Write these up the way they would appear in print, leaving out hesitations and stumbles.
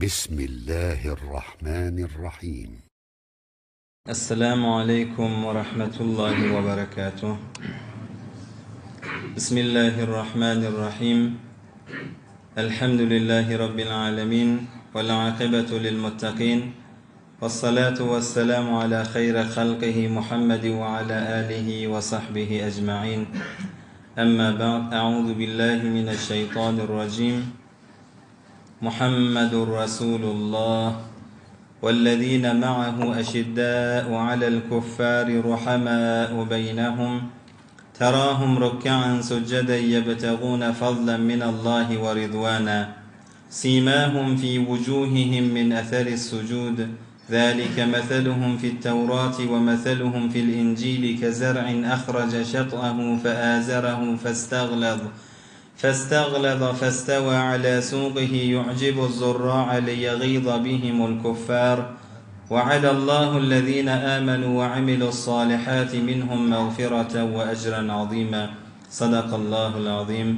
بسم الله الرحمن الرحيم. Esselamu aleýkum we rahmetullahi we berekatuh. Bismillahirrahmanirrahim. Elhamdülillahi rabbil alamin vel akibatu lil muttaqin. Wassalatu wassalamu ala hayri halqihi Muhammedi we ala alihi we sahbihi ecmaîn. Emma ba'd, A'udhu billahi mineşşeytanirracim. Muhammedur Rasulullah wellezine ma'ahu eşiddâ'u alel kuffâri ruhamâ'u beynehum terâhum ruk'an succeden yebtegûne fadlen minallâhi ve ridvâna simâhum fî vucûhihim min eseris sucûd zâlike meseluhum fi't-tevrâti ve meseluhum fil-incîli kezer'in ehrace şet'ahu feâzerehu festaglaz فاستغلظ فاستوى على سوقه يعجب الزراع ليغيظ بهم الكفار وعد الله الذين آمنوا وعملوا الصالحات منهم مغفرة وأجرا عظيما صدق الله العظيم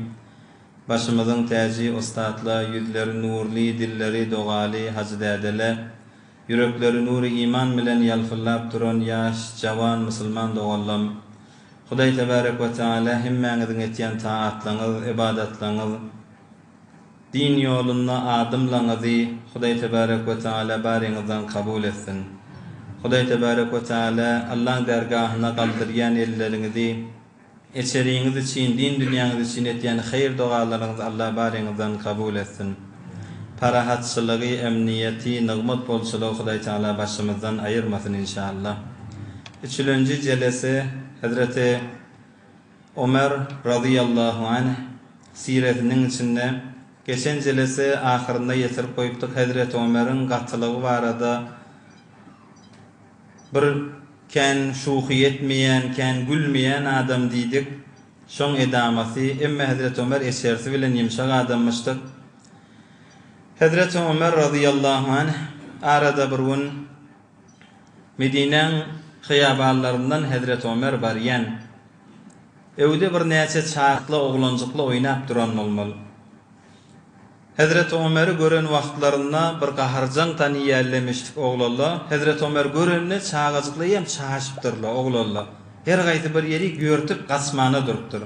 Başymyzyň täji ussatla, ýüzleri nurly, dilleri dogaly hajy dädele, ýürekleri nury iman bilen ýalpyldap duran ýaş, jawan musulman doganlam! Hudaý tebarek we teala hemmäňiziň etýän taatlaňyz, ybadatlaňyz, din ýolunda adymlaňyzy Hudaý tebarek we teala baryňyzdan kabul etsin. Hudaý tebarek we teala Allaň dergahynda galdyrýan elleriňizi, eçeriňiz üçin, din dünýäňiz üçin etýän haýyr dogalaryňyzy Alla baryňyzdan kabul etsin. Parahatçylygy, emniýeti, nygmat bolçulygy Hudaý teala başymyzdan aýyrmasyn inşallah. Üçülenji jelese Hezreti Omer razyýallahu anh siresiniň içinde geçen jelese ahyrynda ýetirip goýupdyk Hezreti Omeriň gatylygy barada bir kän şuhy etmeýän kän gülmeýän adam diýdik şoň edamasy emme Hezreti Omer eçersi bilen ýumşak adammyşdyk Hezreti Omer razyýallahu anh arada bir gün Medinäň hyýabanlaryndan Hezreti Omer barýan. Öwde birnäçe çakly oglanjykly oýnap duran bolmaly. Hezreti Omeri gören wagtlarynda bir gaharjaň tanyýällemişdik oglalla. Hezreti Omer görende çagajyklaýam çaşypdyrla oglalla. Her gaýsy bir ýerik ýörtüp gaçmana durupdyr.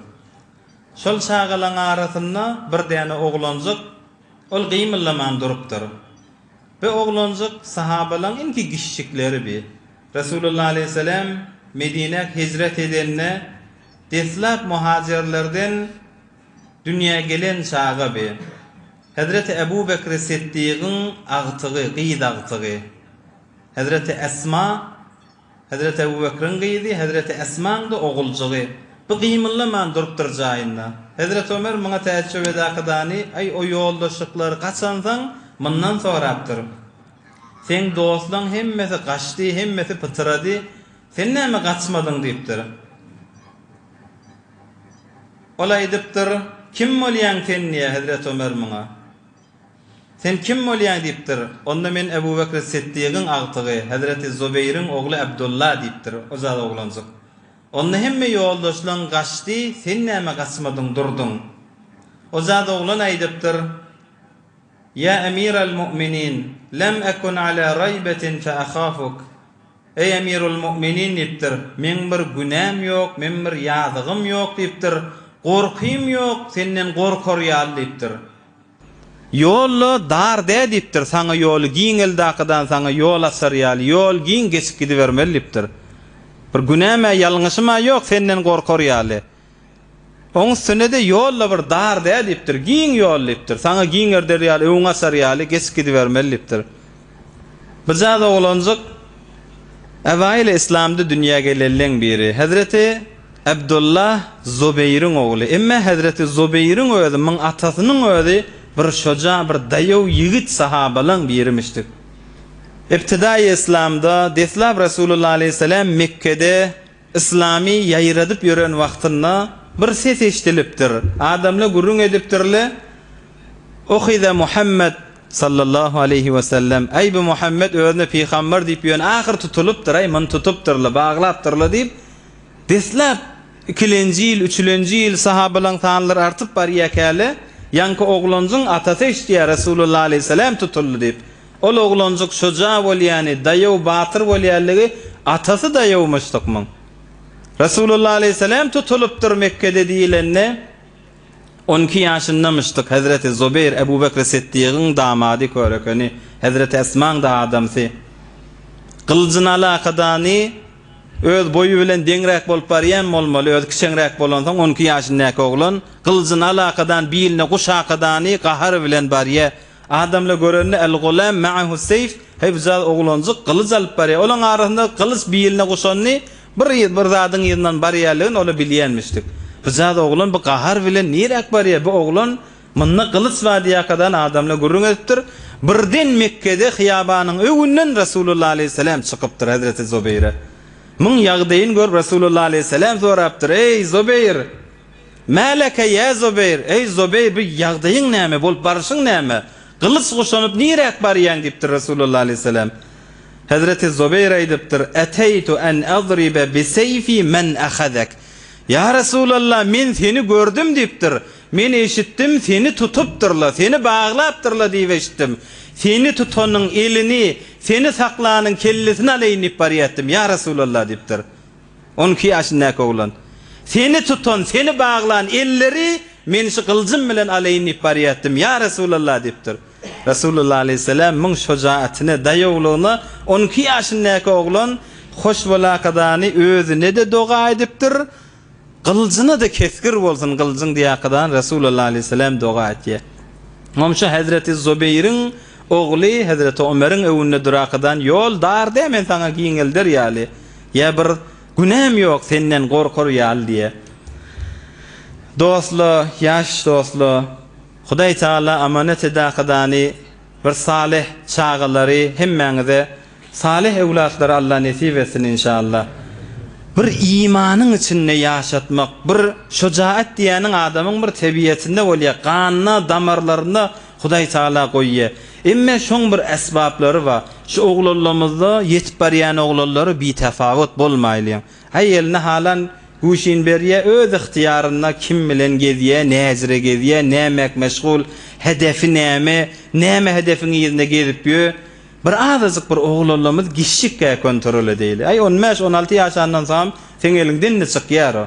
Şol çagalaň arasynda bir däne oglanjyk ol gymyldaman durupdyr. Bi oglanjyk sahabalaň iňki gişjikleri bi. Resulullah aleýhissalam Medinä hijret edende deslap muhajirlerden dünýä gelen çaga bi. Hezreti Ebu Bekri Siddigiň agtygy, gyz agtygy. Hezreti Esma Hezreti Ebu Bekriň gyzy, hezreti Esmaň-da oguljygy. Bu gymyldaman durupdyr jaýynda. Hezreti Ömer muňa täjüp edakydany, Aý, o ýoldaşlyklar gaçansoň, mundan sorapdyr. Seň dostlaň hemmesi gaçdy, hemmesi pytyrady, sen näme gaçmadyň diýipdir. Ol aýdypdyr, Kim bolýaň sen diýýär hezreti Ömer muňa. Sen kim bolýaň diýipdir. Onda men Ebu Bekri Siddigiň agtygy, hezreti Zubeýriň ogly Abdulla diýipdir, ojaz oglanjyk. Onda hemme ýoldaşlaň gaçdy, sen näme gaçmadyň durduň? Ojaz oglan aýdypdyr, Ýa Emiral Mu'minin, lem ekun ala raýbetin fe ahafuk. Eý Emirul Mu'minin diýipdir, meň bir günäm ýok, men bir ýazygym ýok diýipdir, gorkym ýok, senden gorkar ýaly diýipdir. Ýol-da dar dä diýipdir, saňa ýoly giňeldakydan saňa ýol açar ýaly, ýol giň geçip gidibermeli diýipdir. Bir günäm-ä, ýalňyşym-a ýok senden gorkar ýaly. Oň üstüne-de ýol-da bir dar dä diýipdir, giň ýol diýipdir, saňa giňerder ýaly, öňüňi açar ýaly geçip gidibermeli diýipdir. Bijaz oglanjyk Ewaýyl yslamda dünýä gelenleň biri. Hezreti Abdullah Zubeýriň ogly. Emme hezreti Zubeýriň özi, muň atasynyň özi bir şoja, bir daýaw ýigit sahabalaň birimişdik. Ibtidaýy yslamda, deslap Resulullah aleýhissalam Mekgede yslamy ýaýradyp ýören wagtynda bir ses eşdilipdir. Adamlar gürrüň edipdirle, Uhize Muhammed sallallahu aleýhi we sellem, Äý bu Muhammed özüne pygamber diýip ýören ahyr tutulypdyr, äý muny tutupdyrlar, baglapdyrlar diýip, Deslap ikilenji ýyl, üçülenji ýyl sahabalaň sanlary artyp barýakäle, ýaňky oglanjyň atasy eşidýär, Resulullah aleýhissalam tutuldy diýip. Ol oglanjyk şoja bolýany, daýaw batyr bolýanlygy atasy daýawmyşdykmyň. Resulullah aleýhissalam tutulypdyr Mekgede diýilende, on iki ýaşyndamyşdyk Hezreti Zubeýr Ebu Bekri Siddigiň damady körekeni, Hezreti Esmaň-da adamsy. Gylyjyny alakadany öz boýy bilen deňräk bolup barýan bolmaly, özi kiçeňräk bolansoň on iki ýaşyndaky oglan, gylyjyny alakadan biline guşakadany gahar bilen barýa. Adamlar görende El-gulam ma'ahu seýf, heý bu oglanjyk gylyç alyp barýar. Olaň arasynda gylyç biline guşandy, bir bir zadyň yzyndan barýarlygyny olar bilýänmişdik. Bu oglan bu gahar bilen niräk barýar, bu oglan munda gylyç bar diýýärkadan adamlar gürrüň edipdir. Birden Mekgede hyýabanyň öňünden Resulullah aleýhissalam çykypdyr hezreti Zubeýre. Muň ýagdaýyny görüp Resulullah aleýhissalam sorapdyr, Eý, Zubeýr! Mä leke ýä Zubeýr, eý, Zubeýr, bu ýagdaýyň näme, bolup baryşyň näme? Gylyç guşanyp niräk barýaň? diýipdir Resulullah aleýhissalam. Hezreti Zubeýr aýdypdyr, Eteýtu en adribe biseýfi men ahazek. Ýa Resulallah, men seni gördüm diýipdir. Men eşitdim, seni tutupdyrlar, seni baglapdyrlar diýip eşitdim. Seni tutanyň elini, seni saklanyň kellesini alaýyn diýip barýatdym, ýa Resulallah diýipdir. On iki ýaşyndaky oglan. Seni tutan, seni baglan elleri men şu gylyjym bilen alaýyn diýip barýatdym, ýa Resulallah diýipdir. Resulullah aleýhissalam muň şojaatyna, daýawlygyna on iki ýaşyndaky oglan hoş bolakadany özüne-de doga edipdir, gylyjyna-da kesgir bolsun gylyjyň diýakadan Resulullah aleýhissalam doga etýär. Goňşy hezreti Zubeýriň ogly hezreti Omeriň öwünde durakadan ýol dar dä men saňa giňelder ýaly. Ýa bir günäm ýok senden gorkar ýaly diýe. Dostla, ýaş dostla, Hudaý Tagala amanat edakadany bir salyh çagalary hemmäňize salyh öwlatlary Alla nesip etsin inşallah. Bir imanyň içinde ýaşatmak bir şojaat diýýäniň adamyň bir tebiýetinde bolýa ganyna damarlarynda Hudaý Tagala goýýa. Emme şoň bir esbaplary bar. Şu oglanlarymyzda ýetip barýan oglanlary bitafawut bolmaýlyň. Aý eline halan güýşin berýä öz ygtyýarynda kim bilen gezýä, näjire gezýä, nämäk meşgul, hedefi näme, näme hedefiň yzynda gezip ýö. Bir azajyk bir oglanlarymyz giçjikkä kontrol edeýli. Aý on bäş, on alty ýaşandan soňam seň eliňden-de çykýar o.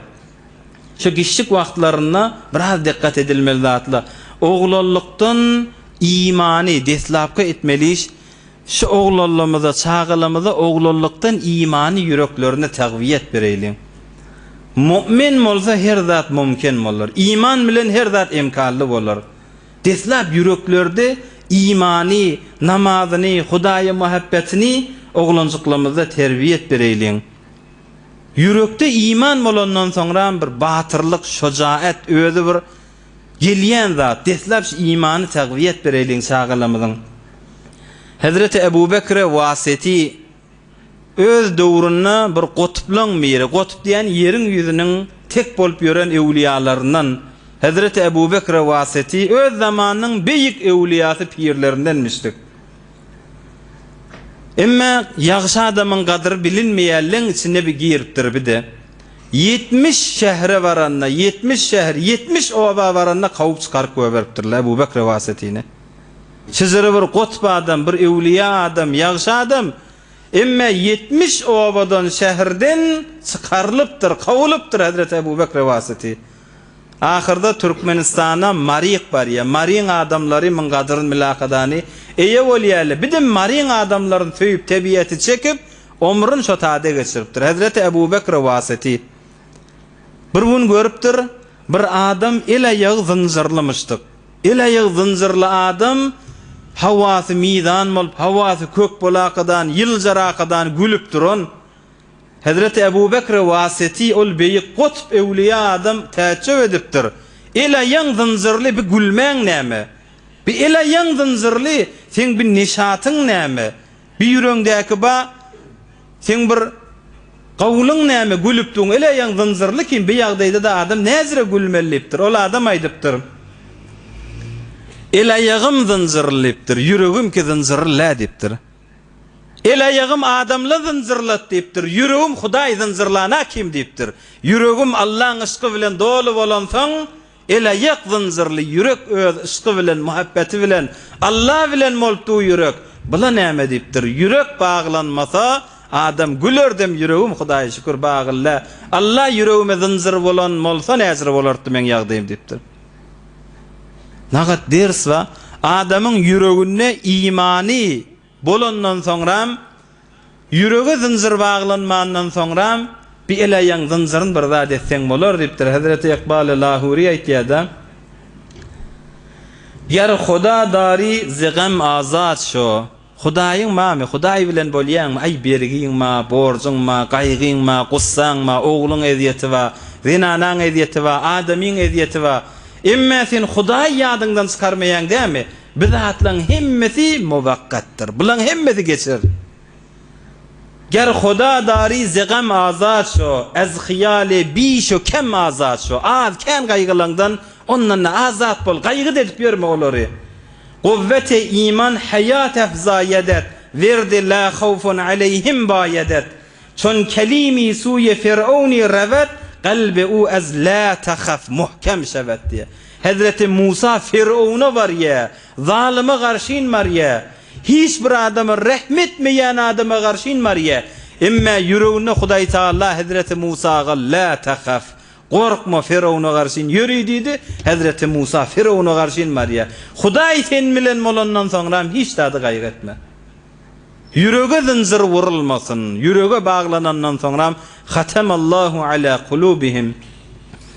Şu giçjik wagtlarynda biraz dikkat edilmeli zatlar. Oglanlykdan imany deslapky etmeli iş, şu oglanlarymyza, çagalarymyza oglanlykdan imany ýüreklerine tagwiýet bereýliň. Mu'min bolsa her zat mumkin bolar. Iman bilen her zat emkanly bolar. Deslap ýüreklerde imany, namazyny, Hudaýa muhabbetini oglanjyklarymyzda terbiýet bereýliň. Ýürekde iman bolandan soňram bir batyrlyk, şojaat özi bir gelýän zat. Deslap şu imany tagwiýet bereýliň çagalarymyzyň. Hezreti Ebu Bekre Waseti öz döwründe bir gotuplaň biri, gotup diýen ýeriň ýüzüniň tek bolup ýören öwlüýalaryndan Hezreti Ebu Bekre Waseti öz zamanynyň beýik öwlüýasy pirlerindenmişdik. Emme ýagşy adamyň gadyry bilinmeýär leň içine bir giripdir bir-de. 70 şähre baranda, 70 şäher, 70 oba baranda kowup çykaryp goýberipdirler Ebu Bekre Wasetini. Şyjyry bir gotb adam, bir öwlüýä adam, ýagşy adam, emme 70 obadan, şäherden çykarylypdyr, kowulypdyr Hezreti Ebu Bekre Waseti. Ahyrda Türkmenistana Maryk barýa. Maryň adamlary myň gadyryn mylakadany eýe bolýaly. Bidem Maryň adamlaryn söýüp tebiýeti çekip omrün şo tade geçiripdir. Hezreti Ebu Bekre Waseti bir gün görüpdir, bir adam el aýagy zynjyrlymyşdyk. El aýagy zynjyrly adam hawasy mizan bolup, hawasy kök bolakadan, ýyljarakadan gülüp duran. Hezreti Ebu Bekre Waseti ol beýik gutb öwlüýä adam täjjüp edipdir. El-aýaň zynjyrly bi gülmäň näme? Bi el-aýaň zynjyrly seň bi neşatyň näme? Bi ýüreňdäki ba seň bir gawulyň näme gülüp duň el-aýaň zynjyrly kim bi ýagdaýda-da adam näzire gülmeli diýipdir. Ol adam aýdypdyr. El-aýagym zynjyrly diýipdir, ýüregimki zynjyrly dä diýipdir. El-aýagym adamla zynjyrlat diýipdir, ýüregim Hudaý zynjyrlana kim diýipdir. Ýüregim Allaň yşky bilen doly bolansoň, el-aýak zynjyrly, ýürek öz yşky bilen, muhabbeti bilen, Alla bilen bolup dur ýürek. Bula näme diýipdir. Ýürek baglanmasa, adam gülerdem ýüregim Hudaýa şükür bagly. Alla ýüregime zynjyr bolan bolsa näjir bolartdy meň ýagdaýym diýipdir. Nagat ders ba. Adamyň ýüreginde imany bolandan soňram Ýürege zynjyr baglanmandan soňram bi el-aýaň zynjyryn bir zat etseň bolar diýipdir. Hezreti Ykbaly Lahury aýtýar-da, Ger Huda dary zi gam azat şo. Hudaýyň bamy, Hudaý bilen bolýaňmy, aý bergiň ba, borjuň ba, gaýgyň ba, gussaň ba, ogluň ezýeti ba, zenanaň ezýeti ba, adamyň ezýeti ba. Emme sen Hudaýy ýadyňdan çykarmaýaň dämi? Bu zatlaň hemmesi muwakkatdyr. Bulaň hemmesi geçer. Ger Huda dary ze gam azat şo, ez hyýaly biş u kem azat şo. Az kän gaýgylaňdan ondan-da azat bol, gaýgy-da edip ýörme olary. Guwweti iman haýat efzaýedet, werdi la hawfun aleýhim baýedet. Çon kelimi suýe Fir'owni rewet, galbi u ez la tahaf muhkem şewet diýýär. Hezreti Musa Fir'owna barýar, zalyma garşyn barýar. Hiç bir adama rehm etmeýän adama garşyn barýar. Emme ýüreginde Hudaý Tagala Hezreti Musaga la tahaf, gorkma Fir'owna garşyn ýöri diýdi. Hezreti Musa Fir'owna garşyn barýar. Hudaý sen bilen bolandan soňram hiç zady gaýgy etme. Ýürege zynjyr wurulmasyn, ýürege baglanandan soňram Hatemallahu ala kulubihim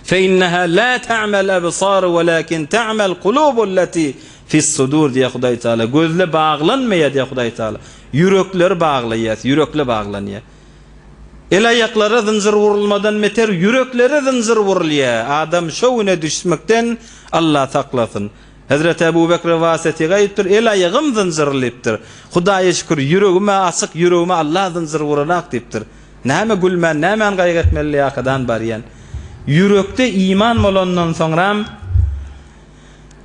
fe inneha la ta'mel ebsar welakin ta'mel kulubulleti fis-sudur diýýär Hudaý Taala. Gözle baglanmaýar diýýär Hudaý Taala. Ýürekleri baglaýar, ýürekle baglanýar. El-aýaklara zynjyr wurulmadan beter ýüreklere zynjyr wurulýar. Adam şo güne düşmekden Allah saklasyn. Hezreti Ebu Bekr Wasetyga aýypdyr, El-aýagym zynjyrlypdyr. Hudaýa şükür, ýüregim-ä açyk, ýüregime Allah zynjyr uranak diýipdir. Näme gülmän, nämäni gaýgy etmeli ýakadan barýan. Ýürekde iman bolandan soňram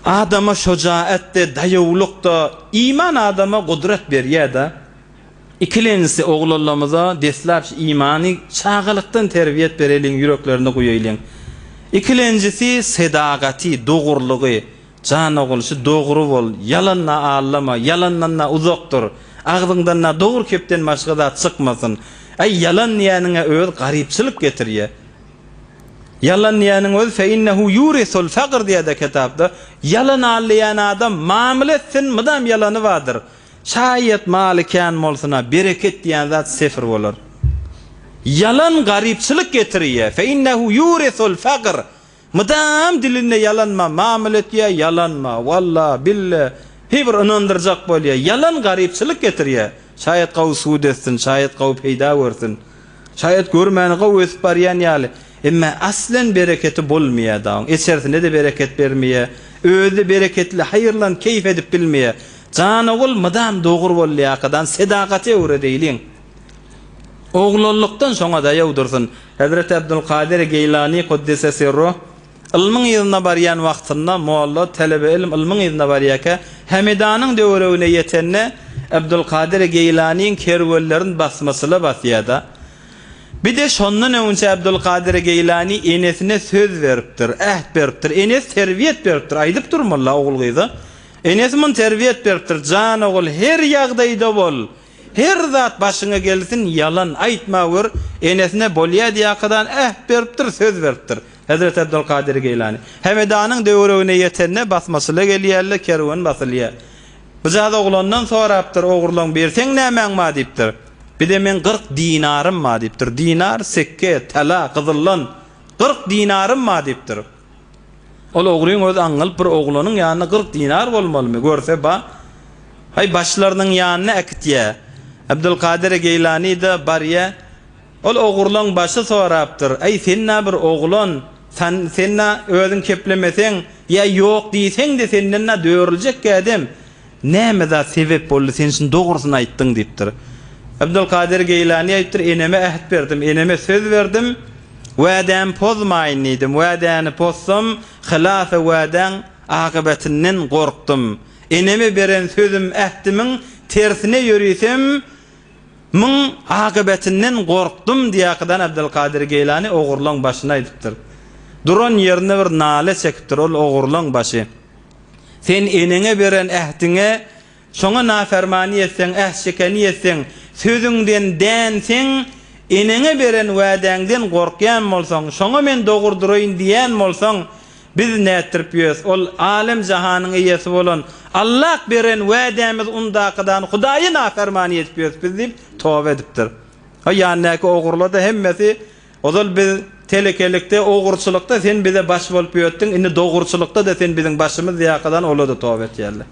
adama şojaat-de, daýawlyk-da, iman adama gudrat berýär-de. Ikilenjisi oglanlarymyza deslap şu imany çagalykdan terbiýet bereliň ýüreklerine guýaýlyň. Ikilenjisi sedagaty, dogrulygy. Jan ogul şu dogry bol, ýalanda aldama, ýalandan-da uzak dur. Agzyňdan-da dogry kepden başga zat çykmasyn. Äý ýalan diýýäniň-ä özi garypçylyk getirýä. Ýalan diýýäniň özi fe innehu yurisul fagr diýýä-de kitapda. Ýalan aldaýan adam mamla etsin mydam ýalany bardyr. Şaýat maly kän bolsuna bereket diýen zat sefr bolar. Ýalan garypçylyk getirýä. Fe innehu yurisul fagr. Mydam dilinde ýalanma mamyl etýä ýalanma walla bille hi bir ynandyrjak bolýa. Ýalan garypçylyk getirýä. Şaýat gawy sud etsin, şaýat gawy peýda görsün. Şaýat görmäni gowy ösüp barýan ýaly. Emme aslen bereketi bolmaýa dagyň. Eçersine-de bereket bermeýä. Özi-de bereketli haýyrlan keýp edip bilmeýä. Jan ogul mydam dogry bol ýakadan sedagaty öwredeýliň. Oglanlykdan şoňa daýaw dursun. Hezreti Abdulkadyr Geýlany kuddise sirruh ylmyň yzyna barýan wagtynda molla telebe ylm ylmyň yzyna barýarka Hemedanyň döweregine ýetende Abdulkadyr Geýlanyň kerwenlerini basmaçyla basýarda. Bir-de şondan öňünçä Abdulkadyr Geýlany enesine söz beripdir, äht beripdir. Enesi terbiýet beripdir, aýdyp dur molla ogul-gyza. Enesi muny terbiýet beripdir, Jan ogul, her ýagdaýda bol, her zat başyňa gelsin, ýalan aýtma gör, enesine bolýa diýakadan äht beripdir, söz beripdir. Hezreti Abdulkadyr Geýlany. Hemedanyň döwregine ýetende basmaçyla gelýärler, kerwen basylýar. Bijaz oglandan sorapdyr, Ogurlaň biri, seň nämäň bar diýipdir. Bize meň 40 dinarym bar diýipdir. Dinar, sekke, tala, gyzyldan 40 dinarym bar diýipdir. Ol ogryň özi aňňalyp bir oglanyň ýanynda 40 dinar bolmalymy, görse ba, haý başlarynyň ýanyna äkitýä. Abdulkadyr Geýlany-da barýa. Ol ogurlaň başy sorapdyr, Äý sen-ä bir oglan, san, sen-ä özüň keplemeseň, ýa ýok diýseň-de senden-ä dörüljek ädem. Näme zat sebep boldy, sen şuny dogrusyny aýtdyň diýipdir. Abdulkadyr Geýlany aýypdyr, Eneme äht berdim, eneme söz berdim, wädämi pozmaýyn diýdim, wädäni pozsam, hylafy wädäň akybetinden gorkdum. Eneme beren sözüm, ähtimiň tersine ýörisem, muň akybetinden gorkdum diýýärkadan Abdulkadyr Geýlany ogurlaň başyna aýdypdyr. Duran ýerinde bir nala çekipdir ol ogurlaň başy. Sen eneňe beren ähdiňe. Şoňa nafermany etseň, ähtşikeni etseň, sözüňden dänseň, eneňe beren wädäňden gorkýan bolsaň, şoňa men dogry duraýyn diýýän bolsaň, biz nätdirip ýös, ol alem-jahanyň eýesi bolan Allah beren wädämiz undakydan Hudaýa nafermany edip ýös biz diýip, toba edipdir. O ýanyndaky ogurlar-da hemmesi Ozal biz telekelikde, ogurçylykda sen bize baş bolup ýötdüň, indi dogurçylykda-da sen biziň başymyz diýakadan olar-da toba etýärler.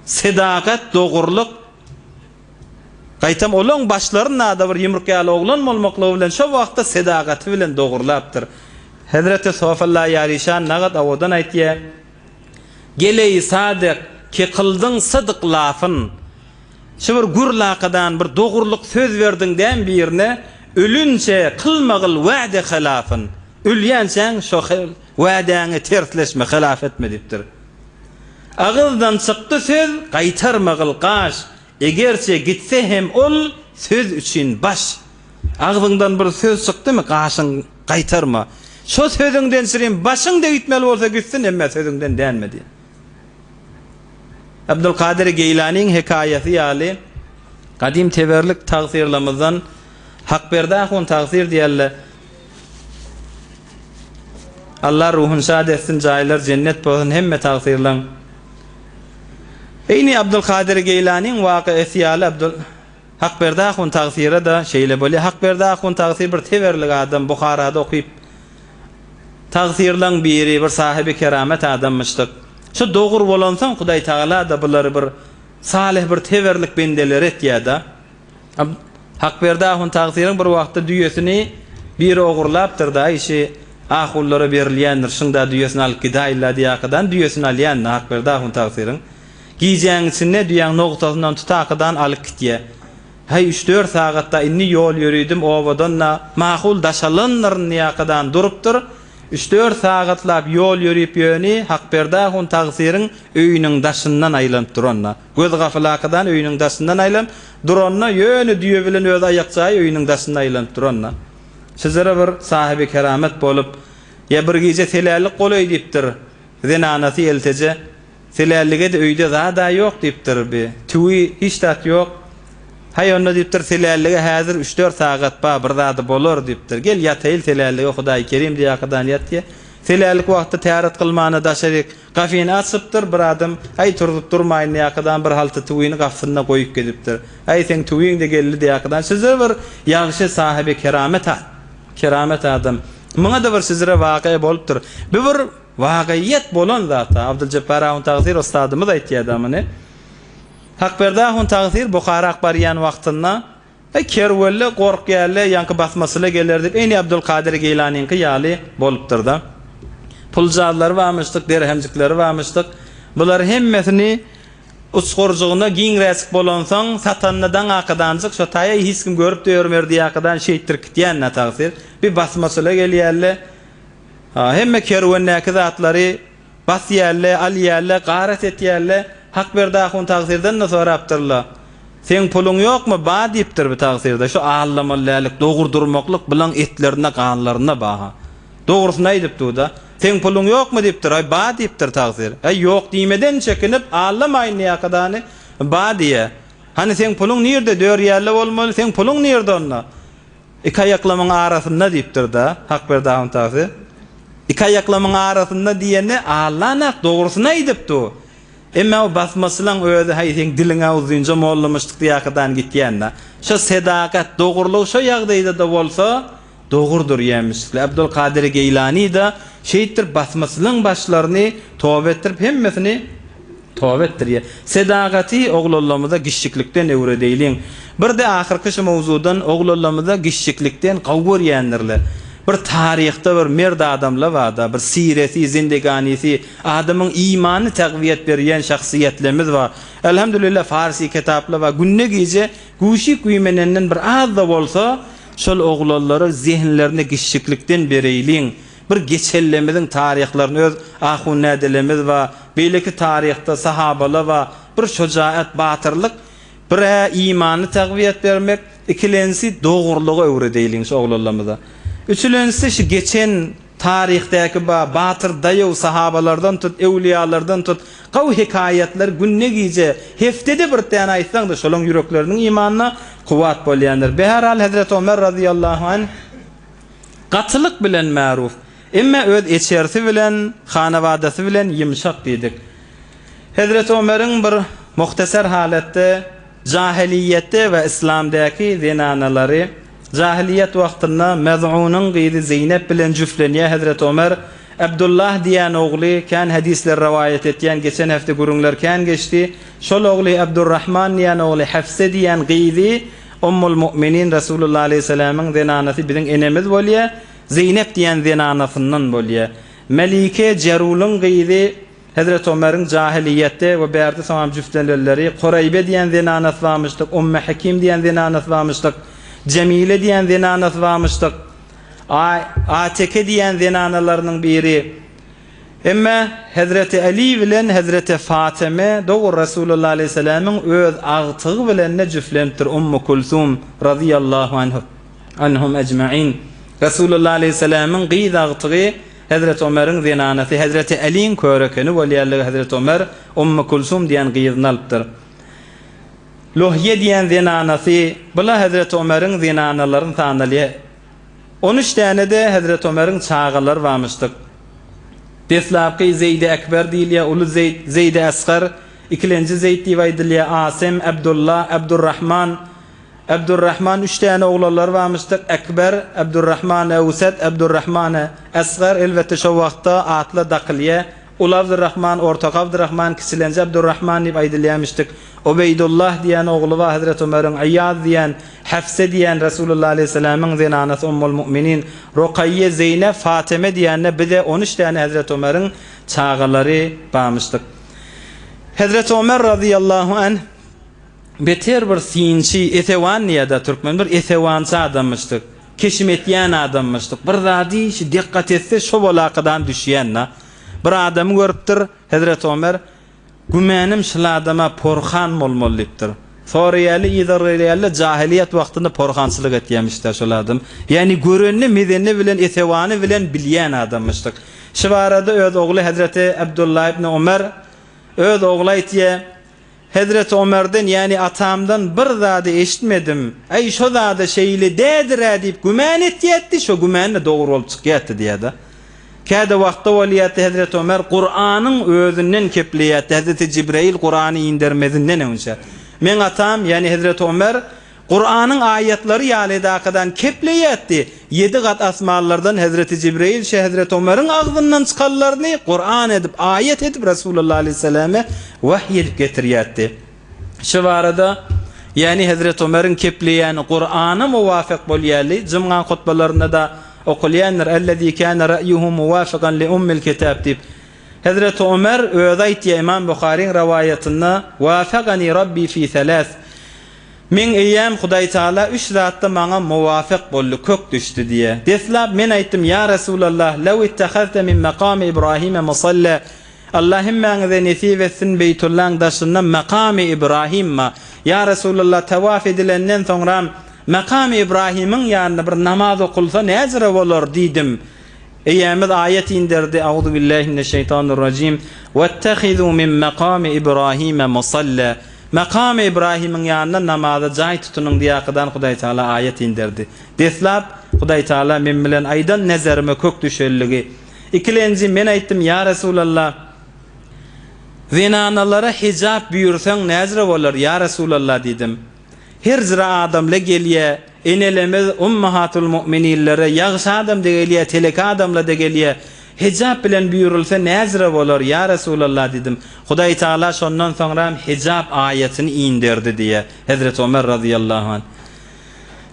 Sedakat, dogrulyk, gaýtam olaň başlarynda-da bir ýumruk ýaly oglan bolmaklygy bilen şo wagtda sedakaty bilen dogurlapdyr. Hezreti Sofalla Ýarişan nagat owadan aýtýar, Geleý sadyk, ki kyldyň sydk lafyn. Şu bir gür lakadan bir dogrulyk söz berdiň däm birine, ölünçe kylmagyl wäde hylafyn, ölýänçäň şo wädäňe tersleşme, hylaf etme diýipdir. Agyzdan çykdy söz, gaýtarmagyl gaş, egerçe gitse hem ol söz üçin baş. Agzyňdan bir söz çykdymy, gaşyň gaýtarma. Şo sözüňden çirim başyň-da gitmeli bolsa gitsin, emma sözüňden dänme diýýär. Abdulkadyr Geýlanyň hekaýasy ýaly gadym teberlik tagsyrlamyzdan Hakberdi ahun tagsyr diýerler. Allah ruhuny şad etsin, jaýlary jennet bolsun hemme tagsyrlaň. Eýni Abdulkadyr Geýlanyň wakyasy ýaly Abdul Hakberdi ahun tagsyra-da şeýle bolýar. Hakberdi ahun tagsyr bir teberlik adam Buharada okyp Tagsyrlaň biri bir sahyby keramet adammyşdyk. Şu dogur bolansoň Hudaý Tagala-da bulary bir salyh bir teberlik bendeleri etýä-da. Hakberdi ahun tagsyryň bir wagtda düýesini biri ogurlapdyr-da, işi ahunlara berilýändir, şyňda düýesini alyp gidäýillä diýäkadan düýesini alýan-da Hakberdi ahun tagsyryň. Gijäň içinde düýäň nogtasyndan tutakydan alyp gitýä. Häý, üç-dört sagatda indi ýol ýöridim, obadan-da makul daşalandyryn ýakadan durupdyr. Üç-dört sagatlap ýol ýörip ýöni Hakberdi ahun tagsyryň öýüniň daşyndan aýlanyp duranda, göz gapylakydan öýüniň daşyndan aýlanyp duranda, ýöne düýe bilen öz aýakjaýy öýüniň daşynda aýlanyp duranda, şyjyra bir sahyby keramet bolup, ýa bir gije selällik golaý diýipdir, zenanasy ýelteje. Selällige-de öýde zad-a ýok diýipdir bi. Tüwi, hiç zat ýok. Haý, onda diýipdir, selällige häzir üç-dört sagat bar, bir zady bolar diýipdir. Gel, ýataýyl selällige, Hudaý kerim diýakadan ýatýa. Selällik wagtda täret kylmana daşaryk gafyny açypdyr, bir adam, Äý, turzup durmaýyn diýakadan bir halta tüwini gapysynda goýup gidipdir. Äý, seň tüwiň-de geldi diýakadan. Şeýle bir ýagşy sahyby keramet, keramet adam. Muňa-da bir şeýle wakyýa bolupdyr. Bu bir Wagyýet bolan zat-a. Abdyljepbar ahun Tagsyr ussadymyz aýtýar-da muny. Hakberdi ahun Tagsyr Buharak barýan wagtynda, Eý, kerwelle, gorkýalle, ýaňky basmaçyla geler diýip, eýni Abdulkadyr Geýlanyňky ýaly bolupdyr-da. Puljazlary barmyşdyk, derhemjikleri barmyşdyk. Bulary hemmesini uçgurjygyna giňräçik bolansoň, satanyna daň akadanjyk, şo taýa hiç kim görüp-de ýörmerdi ýakadan şeýtdirip gitýän-dä Tagsyr. Bir basmaçyla gelýälle. Hemme kerwendäki zatlary basýalle, alýalle, garat etýälle. Hakberdi ahun tagsyrdan-da sorapdyrla. Seň puluň ýokmy? Ba diýipdir bu tagsyrda. Şu aldamaly dällik, dogry durmaklyk bulaň etlerinde, ganlarynda ba-ha. Dogrusyny aýdyp dur-da. Seň puluň ýokmy diýipdir. Aý, ba diýipdir tagsyr. Aý, ýok diýmeden çekinip, aldamaýyn diýýäkadany, ba diýýä. Hany seň puluň nirde? Dörýälle bolmaly. Seň puluň nirde onda? Iki aýaklamyň arasynda diýipdir-de, Hakberdi ahun tagsy. Iki aýaklamyň arasynda diýende Allanak dogrusyny aýdypdy. Emma o basmaçylaň özi haý seň diliň-ä uzynja mollamyşdyk diýakadan gitýän-dä. Şo sedakat, dogrulyk şo ýagdaýda-da bolsa dogrudyr ýemişlikli. Abdulkadyr Geýlany-da şeýtdirip basmaçylaň başlaryny toba etdirip hemmesini Toba etdirýär. Sedagaty oglanlarymyza giçjiklikden öwredeýliň. Bir-de ahyrky şu mowzudan oglanlarymyza giçjiklikden gowy görýändirler. Bir taryhda bir merd adamlar barda, bir siresi, zindeganisi, adamyň imanyny tagwiýet berýän şahsyýetlerimiz bar. Elhamdülillah farsi kitaplar bar. Günde gije güşik güýmenenden bir az-da bolsa şol oglanlara zehinlerine giçjiklikden bereýliň. Bir geçellemiziň taryhlaryny öz ahun dädelerimiz bar, beýleki taryhda sahabalar bar, bir şojaat, batyrlyk, bir-ä imany tagwiýet bermek, ikilensi dogrulygy öwredeýliň şu oglanlarymyza. Üçülensi şu geçen. Taryhdäki ba batyr daýaw sahabalardan tut, öwlüýalardan tut, gawy hekaýatlar günde gije, heftede bir däne aýtsaň-da şolaň ýürekleriniň imanyna kuwwat bolýandyr. Beherhal Hezreti Omer razyýallahu anh gatylyk bilen märuf. Emme öz içerisi bilen, hanabadasy bilen ýymşak diýdik. Hezreti Omeriň bir muhtasar halatda jahylyýetde we yslamdaky zenanalary, jahylyýet wagtynda Mez'unyň gyzy Zeýnep bilen jüflenýär Hezreti Omer, Abdullah diýen ogly, kän hadyslar rowaýat etýän, geçen hepde gürrüňler kän geçdi, şol ogly Abdurrahman diýen ogly Hafse diýen gyzy Ummul Mu'minin Resulullah aleýhissalamyň zenanasy biziň enemiz bolýar, Zeýnep diýen zenanasyndan bolýar. Melike Jerulyň gyzy Hezreti Omeriň jahylyýetde we bärde soňam jüftenlenleri Koreýbe diýen zenanasy barmyşdyk, Umme Hekim diýen zenanasy barmyşdyk, Jemile diýen zenanasy barmyşdyk, Ateke diýen zenanalarynyň biri. Emme Hezreti Eli bilen Hezreti Fateme dogry Resulullah aleýhissalamyň öz agtygy bilen-de jüflenipdir Ummu Kulsum razyýallahu anhum ejmain. Resulullah aleýhissalamyň gyz agtygy Hezreti Omeriň zenanasy Hezreti Eliň körekeni bolýanlygy Hezreti Omer Ummu Kulsum diýen gyzyny alypdyr. Lohýe diýen zenanasy bula Hezreti Omeriň zenanalaryny sanalýar. On üç däne-de Hezreti Omeriň çagalary barmyşdyk. Deslapky Zeýdi Ekber diýilýär, uly Zeýd, Zeýdi Esgar, ikilenji Zeýd diýip aýdylýar, Asym, Abdulla, Abdurrahman, Abdurrahman üç däne oglanlary barmyşdyk, Ekber, Abdurrahman Ewset, Abdurrahman Esgar, elbetde şo wagtda atlar dakylýar. Uly Abdurrahman, ortaky Abdurrahman, kiçilenji Abdurrahman diýip aýdylýarmyşdyk. Ubeýdullah diýen ogly bar Hezreti Omeriň, Yýaz diýen, Hafse diýen Resulullah aleýhissalamyň zenanasy Ummul Mu'minin, Rukaýýe, Zeýnep, Fateme diýende bize on üç däne Hezreti Omeriň çagalary barmyşdyk. Hezreti Omer razyýallahu anh beter bir synçy, esewan diýýär-dä türkmen, bir esewançy adammyşdyk. Keşim etýän adammyşdyk. Bir zady şi dikgat etse şo bolakadan düşýän-da. Bir adamy görüpdir Hezreti Omer, Gümänim şul adama porhan bolmaly diýipdir. Soraýarly, yzarlaýarly, jahylyýet wagtynda porhançylyk etýämişdä şol adam. Ýagny görenini, mezenini bilen, esewany bilen bilýän adammyşdyk. Şu barada öz ogly Hezreti Abdullah ibn Omer öz ogly aýtýar, Hezreti Omerden, ýagny atamdan bir zady eşitmedim. Äý, şo zada şeýle dädir-ä diýip gümän etýärdi, şo gümän-de dogry bolup çykýardy diýýär-de. Käde wagtda bolýardy, Hezreti Omer Kuranyň özünden kepleýärdi, Hezreti Jibreýil Kurany indermezinden öňçä. Meň atam, ýagny Hezreti Omer Kuranyň aýatlary ýaly edakadan kepleýärdi, ýedi gat asmanlardan Hezreti Jibreýil şe Hezreti Omeriň agzyndan çykanlaryny Kuran edip, aýat edip Resulullah aleýhissalame wahyý edip getirýärdi. Şu barada, ýagny Hezreti Omeriň kepleýäni Kurana muwafyk bolýarly, jumgaň hutbalarynda-da okalýandyr, Ellezî kâne ra'ýuhu muwafykan li ummil kitâb diýip. Hezreti Omer özi aýtýar Imam Buharyň rowaýatynda, Wafagani Rabbi fi seläs. Meň Eýäm Hudaý Taala üç zatda maňa muwafyk boldy, kök düşdi diýýär. Deslap men aýtdym, Ýa Resulallah, lew ittehazte min makamy Ibrahime musalla. Allah hemmäňize nesip etsin Beýtullaň daşynda Makamy Ibrahim ba. Ýa Resulallah tawaf edilenden soňram Makamy Ibrahimiň ýanynda bir namaz okulsa näjire bolar diýdim. Eýämiz aýat inderdi, Auzubillahi mineşşeýtanirrajim, Wettehizû min makamy Ibrahime musalla. Makamy Ibrahimiň ýanynda namaza jaý tutunyň diýakadan Hudaý Taala aýat inderdi. Deslap Hudaý Taala men bilen aýdan nezerime kök düşelligi. Ikilenji, men aýtdym, Ýa Resulallah, zenanalara hijap buýursaň näjre bolar, ýa Resulallah diýdim. Her jyra adamla gelýä, enelemiz ummahatul mu'mininlere ýagşy adam-da gelýä, teleke adamla-da gelýä. Hijap bilen buýrulsa näjre bolar, ýa Resulallah diýdim. Hudaý Tagala şondan soňram hijap aýatyny inderdi diýýä, Hezreti Omer razyýallahu anh.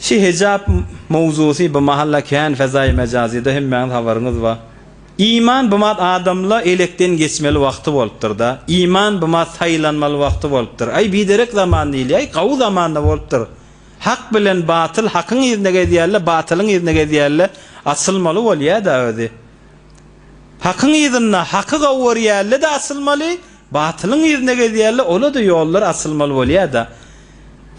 Şi hijap mowzusy bu mahalla kän fezaýy mejazyda hemmäňiz habaryňyz bar. Iman bu mat adamla elekden geçmeli wagty bolupdyrda. Iman bu mat saýlanmaly wagty bolupdyr. Aý biderek zaman diýilýär, aý gawy zamanda bolupdyr. Hak bilen batyl hakyň yzyna gezýärle batylyň yzyna gezýärle açylmaly bolýada özi. Hakyň yzynda haky gawy görýärle-de açylmaly, batylyň yzyna gezýärle ola-da ýollar açylmaly bolýada.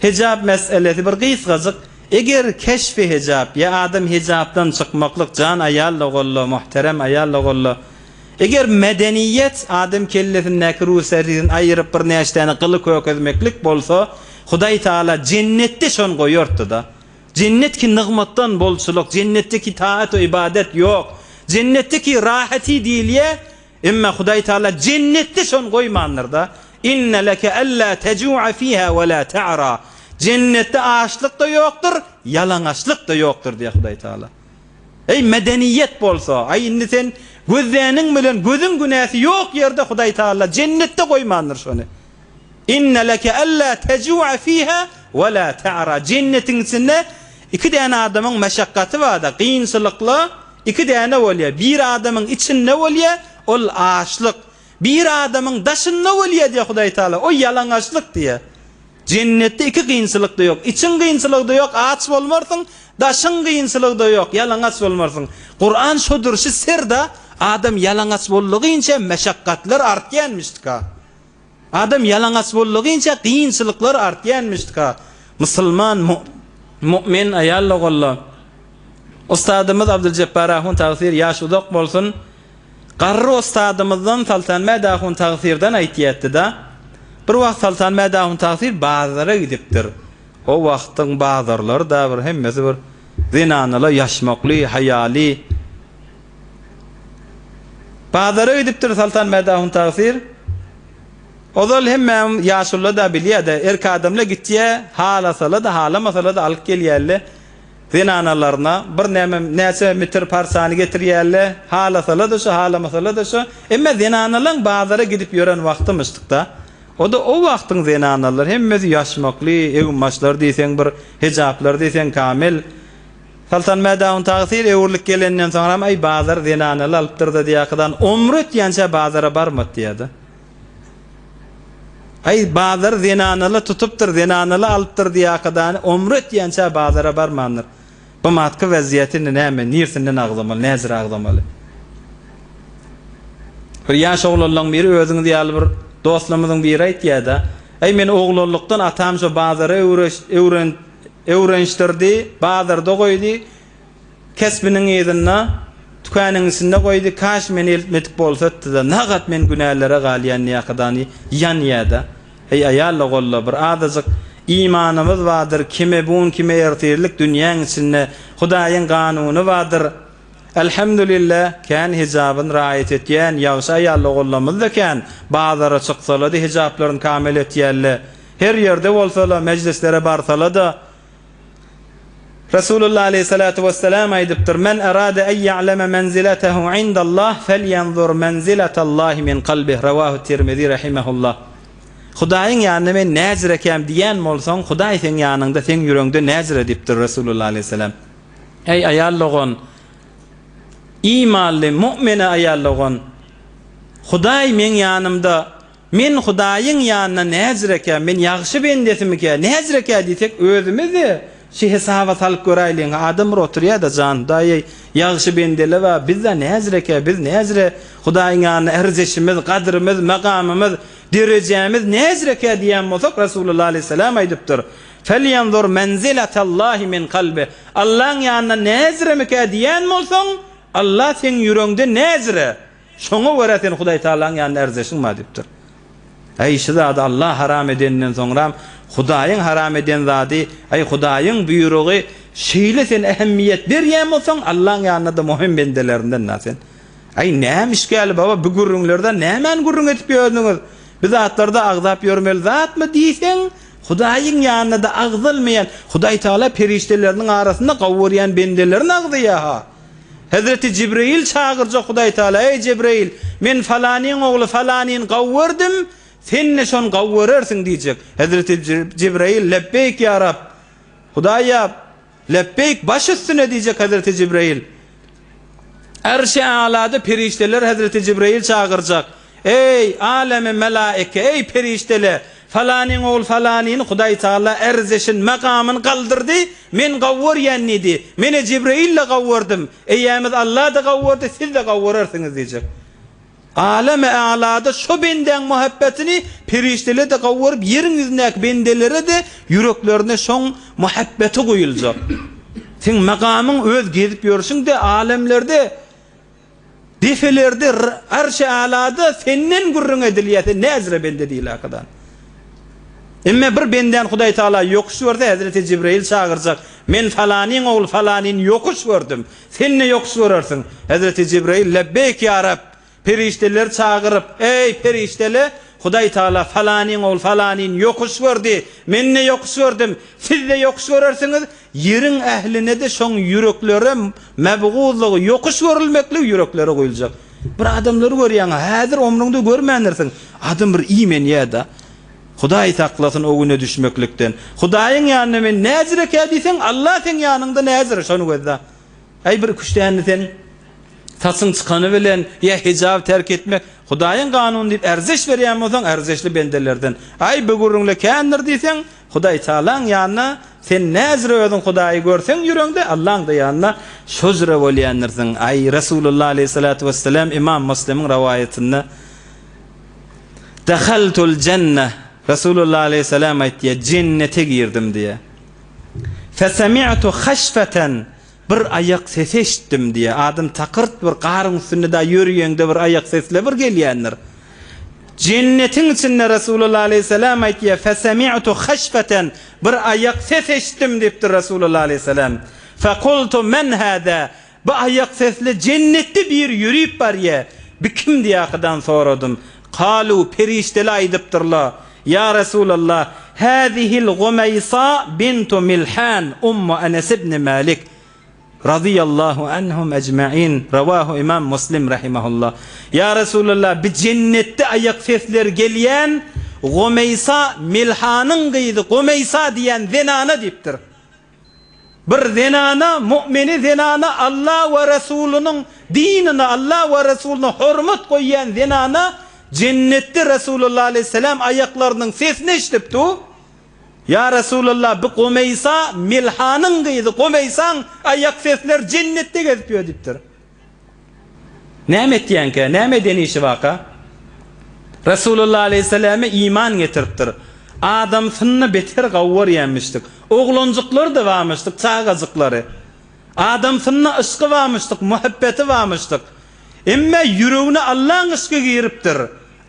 Hijap meselesi bir gysgajyk. Eger keşfi hejap, ýa adam hejapdan çykmaklyk jan aýal-da golla, muhterem aýal-da golla, eger medeniýet adam kellesindäki ruserrisini aýyryp bir näçe däne gyly kökezmeklik bolsa, Hudaý Tagala jennetde şony goýartdy-da. Jennet ki nygmatdan bolçulyk, jennetde ki taat we ybadat ýok. Jennetde ki rahati diýilýä, emma Hudaý Tagala jennetde şony goýmandyr-da. Inne leke alla tejua fiha we la ta'ra. Jennetde açlyk-da ýokdur, ýalaňaçlyk-da ýokdur diýýär Hudaý Tagala. Eý medeniýet bolsa, aý indi sen gözläniň bilen gözüň günäsi ýok ýerde Hudaý Tagala jennetde goýmandyr şony. Inne leke alla tejua fiha we la ta'ra. Jennetiň içinde iki däne adamyň meşakgaty barda, kynçylykly iki däne bolýar. Biri adamyň içinde bolýar, ol açlyk. Biri adamyň daşynda bolýar diýýär Hudaý Taala, o ýalaňaçlyk diýýär. Jennetde iki kynçylyk-da ýok. Içiň kynçylygy-da ýok, aç bolmarsyň, daşyň kynçylygy-da ýok, ýalaňaç bolmarsyň. Kuran şodur, şu ser-da, adam ýalaňaç boldugyňça meşakgatlar artýanmyşdyka. Adam ýalaňaç boldugyňça kynçylyklar artýanmyşdyka. Musulman mu'min aýal-ogullar. Ustadymyz Abduljepbar ahun tagsyr ýaş uzak bolsun. Garry ussadymyzdan Soltanmät ahun tagsyrdan aýtýatdy-da, Bir wagt Soltanmät ahun tagsyr bazara gidipdir. O wagtyň bazarlary-da bir hemmesi bir zenanalar ýaşmakly, haýaly. Bazara gidipdir Soltanmät ahun tagsyr. Ozal hemmäm ýaşulylar-da bilýär-de, erk adamlar gitýär, halasala-da, halamasala-da alyp gelýärler. Zenanalaryna bir näme näçe mitir parçany getirýärler, halasala-da şo, halamasala-da şo. Emma zenanalaň bazara gidip ýören wagtymyşdyk-da. O-da o wagtyň zenanalary hemmesi ýaşmakly, eginbaşlary diýseň bir, hijaplary diýseň kamil. Soltanmäd ahun tagsyr öwrülip gelenden soňram, Aý, bazar zenanaly alypdyr-da diýýärkadan, ömri ötýänçä bazara barmady diýýär-de. Aý, bazary zenanaly tutupdyr, zenanaly alypdyr diýakadany ömri ötýänçä bazara barmandyr. Bu matky wezýeti indi näme, nirsinden agzamaly, näjire agzamaly? Bir ýaş oglanlaň biri özüňiz ýaly bir dostlarymyzyň biri aýtýada, Aý, meni oglanlykdan atam şo bazara öwreş, öwren, öwrenişdirdi, bazarda goýdy, Kesbiniň yzynda, tükanyň içinde goýdy, kaş meni eltmedik bolsatdy-da, nagat men günälere galýan ýakadany ýanýa-da. Eý, aýal-da golla, bir azajyk imanymyz bardyr, kime bu gün, kime ertirlik dünýäň içinde Hudaýyň kanuny bardyr. Elhamdülillah, kän hijabyn raýat etýän ýagşy aýal-ogullarymyz-da kän, bazara çyksala-da hijaplaryny kamil etýärler. Her ýerde bolsala, mejlislere barsala-da, Resulullah aleýhissalatu wessalam aýdypdyr, Men erade en ýa'leme menziletehu indallah felýenzur menziletallahi min kalbih Rawahu Tirmizi rahimehullah. Hudaýyň ýanynda men näjirekäm diýýän bolsaň, Hudaý seň ýanyňda, seň ýüregiňde näjire diýipdir Resulullah aleýhissalam. Eý aýal dogan, imanly, mu'mine aýal dogan, Hudaý meň ýanymda Men Hudaýyň ýanynda näjirekä, men ýagşy bendesimikä, näjirekä diýsek, özümiz-de şi hesaba salyp göräýliň, adam bir oturýa-da, jan Hudaý-eý, ýagşy bendele bar, biz-de näjirekä, biz näjire Hudaýyň ýanynda ärzeşimiz, gadrymyz, magamymyz, derejämiz näjirekä diýen bolsak, Resulullah aleýhissalam aýdypdyr, Felýanzur menzilatallahi min kalbih, Allaň ýanynda näjiremikä diýen bolsaň, Allah seň ýüregiňde näjire. Şoňa görä sen Hudaý Tagalaň ýanynda ärzeşiň bar diýipdir. Äý, şu zady Allah haram edeninden soňram Hudaýyň haram eden zady, äý, Hudaýyň buýrugy şeýle sen ähmiýet berýän bolsaň, Allaň ýanynda-da möhüm bendelerinden-dä sen. Äý, näme işgäli baba, bu gürrüňlerde nämäni gürrüň edip ýördüňiz? Bu zatlarda agzap ýörmeli zatmy diýseň, Hudaýyň ýanynda-da agzalmaýan, Hudaý Tagala perişdeleriniň arasynda gowy görýän bendelerini agzaýar-ha. Hezreti Jibreýil çagyrjak Hudaý Tagala, Eý, Jebreýil, men falanyň ogly falanyny gawy gördüm, sen-de şony gawy görersiň diýjek. Hezreti Jibreýil, Lebbeýk, ýa Rab! Hudaýa, Lebbeýk, baş üstüne diýjek Hezreti Jibreýil. Arşy Alada perişdeler Hezreti Jibreýil çagyrjak. Eý, alemi melaike, eý, perişdele! Falanyň ogly falanyny Hudaý Tagala ärzeşin, makamyny galdyrdy, men gawy görýän diýdi. Men-ä Jibreýil-de gawy gördüm, Eýämiz Alla-da gawy gördi, siz-de gawy görersiňiz diýjek. Älem-i älada şo bendäň muhabbetini perişdeler-de gowy görüp, ýeriň ýüzündäki bendelere-de ýüreklerine şoň muhabbeti guýuljak. Seň makamyň öz gezip ýörşüň-de alemlerde, defelerde, arş-y älada senden gürrüň edilýär, sen näzire bende diýilakadan. Emme bir bendäni Hudaý Tagala ýokuş görse, Hezreti Jibreýil çagyrjak, Men falanyň ogly falanyny ýokuş gördüm. Sen-de ýokuş görersiň. Hezreti Jibreýil, Lebbeýk, ýa Reb! Perişdeleri çagyryp, Eý, perişdele! Hudaý Tagala falanyň ogly falanyny ýokuş gördi. Men-de ýokuş gördüm. Siz-de ýokuş görersiňiz. Ýeriň ähline-de şoň ýüreklere mebguzlygy, ýokuş görülmekligi ýüreklere guýuljak. Bir adamlary görýäň-ä, häzir ömrüňde görmändirsiň. Adam bir iýmenýär-de. Hudaý saklasyn o güne düşmeklikden. Hudaýyň ýanynda men näzirekä diýseň, Allah seň ýanyňda näzire, şony gözle. Äý bir iküç däne sen saçyň çykany bilen ýa hijaby terk etmek Hudaýyň kanuny diýip ärzeş berýän bolsaň, ärzeşli bendelerden. Äý bu gürrüňle kändir diýseň, Hudaý Tagalaň ýanynda sen näzire özüň Hudaýy görseň ýüregiňde Allaň-da ýanynda şo jüre bolýandirsiň. Äý Resulullah aleýhissalatu wessalam Imam Muslimiň rowaýatynda Dehaltul jenneh, Resulullah aleýhissalam aýtýar, Jennete girdim diýýär. Fesemi'tu haşfeten, bir aýak sesi eşitdim diýýär. Adam takyrt bir garyň üstünde da ýörýeňde bir aýak sesle bir gelýändir. Jennetiň içinde Resulullah aleýhissalam aýtýar, Fesemi'tu haşfeten, bir aýak ses eşitdim diýipdir Resulullah aleýhissalam. Fekultu men hâzâ, Bu aýak sesli jennetde biri ýörüp barýa, bi kim diýakydan soradym. Kalu, perişdeli aýdypdyrla, Ýa Resulallah, häzihil Gumeýsa bintu Milhan ummu Enes ibni Malik, razyýallahu anhum ejmain, rawahu Imam Muslim rahimahullah. Ýa Resulallah, bi jennetde aýak sesleri gelýän Gumeýsa Milhanyň gyzy Gumeýsa diýen zenana diýipdir. Bir zenana, mu'mini zenana, Alla we Resulynyň dinine, Alla we Resulyna hormat goýýan zenana jennetde Resulullah aleýhissalam aýaklarynyň sesini eşidip du, Ýa Resulallah, bi Gumeýsa, Milhanyň gyzy Gumeýsaň aýak sesleri jennetde gezip ýör diýipdir. Näme etýänkä? Näme eden işi barka? Resulullah aleýhissalama iman getiripdir. Adamsyny beter gawy görýänmişdik. Oglanjyklary-da barmyşdyk, çagajyklary. Adamsynda yşky barmyşdyk, muhabbeti barmyşdyk. Emme ýüregine Allaň yşky giripdir.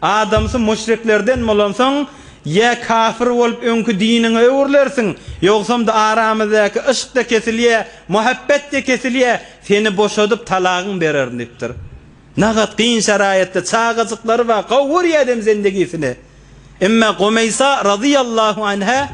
Adamsy müşriklerden bolansoň, ýa kafir bolup öňki diniňe öwrülersiň, ýogsamda aramyzdaky yşk-da kesilýä, muhabbet-de kesilýä, seni boşadyp talagyň bererin diýipdir. Nagat kyn şaraýatda çagajyklary bar, gowy görýädem zendegisini. Emma Gumeýsa razyýallahu anha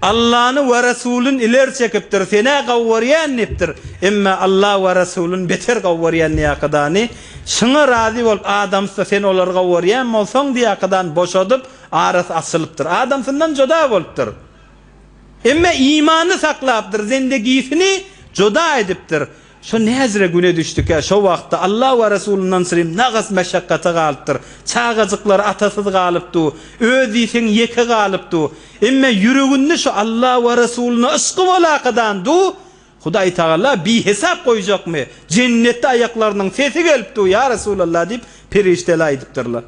Allany we Resulyn ileri çekipdir, sen-ä gowy görýän diýipdir, emma Alla we Resulyn beter gowy görýän diýakadany, şuňa razy bolup adamsy sen olary gowy görýän bolsaň diýakadan boşadyp, arasy açylypdyr. Adamsyndan joda bolupdyr. Emma imanyny saklapdyr, zendegisini joda edipdir. Şo näzire güne düşdükä, şo wagtda Alla we Resulyndan syrym nagas meşakgata galypdyr. Çagajyklary atasyz galypdy, öz diýseň ýeke galypdy. Emme ýüreginde şo Alla we Resulyna yşky bolakadan du, Hudaý Tagala bihesap goýjakmy? Jennetde aýaklarynyň sesi gelip du, ýa Resulallah diýip, perişdeler aýdypdyrlar.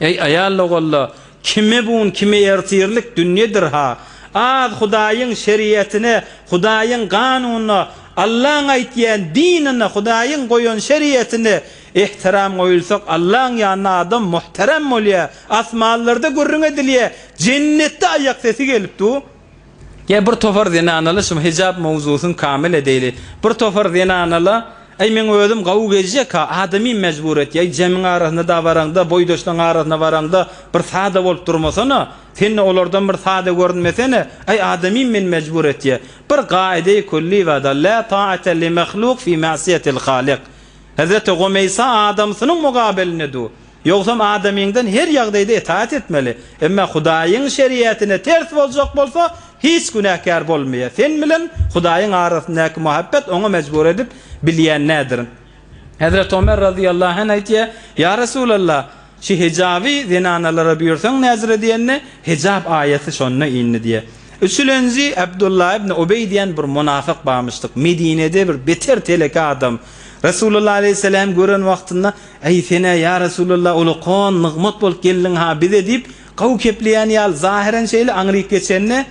Eý, aýal doganlar, kime bu gün, kime ertirlik dünýedir-ha. Az Hudaýyň şeriatine, Hudaýyň kanunyna, Allaň aýtýan dinine, Hudaýyň goýan şeriatine ehtiram goýulsak, Allaň ýanynda adam muhterem bolýar, asmanlarda gürrüň edilýär, jennetde aýak sesi gelip dur. Ýa bir topar zenanaly şu hijap mowzusyny kamil edeýli. Bir topar zenanala Äý meň özüm gawy gezjek-ha, adamym mejbur etýä, äý jemiň arasynda-da baraňda, boýdaşlaň arasyna baraňda bir sada bolup durmasana, sen-de olardan bir sada görünmesene, äý adamym meni mejbur etýä. Bir gaýydeýi külli bar-da, Lä taate li mehluk fi ma'siýetil halyk. Hezreti Gumeýsa adamsynyň mugabelinde dur. Ýogsam adamyňdan her ýagdaýda itaat etmeli. Emma Hudaýyň şeriatine ters boljak bolsa, hiç günäkär bolmaýar. Sen bilen Hudaýyň arasyndaky muhabbet oňa mejbur edip bilýän nädir? Hezreti Omer razyýallahu anh aýtýar, Ýa Resulallah, şu hijaby zenanalara buýursaň näzire diýende, hijap aýaty şonda indi diýýär. Üçülenji Abdullah ibn Ubeý diýen bir munafyk barmyşdyk. Medinede bir beter teleke adam. Resulullah aleýhissalam gören wagtynda, Eý, sen-ä ýa Resulullah ulakan nygmat bolup geldiň-ha bize diýip, gowy kepleýän ýaly, zahyren şeýle aňryk geçende,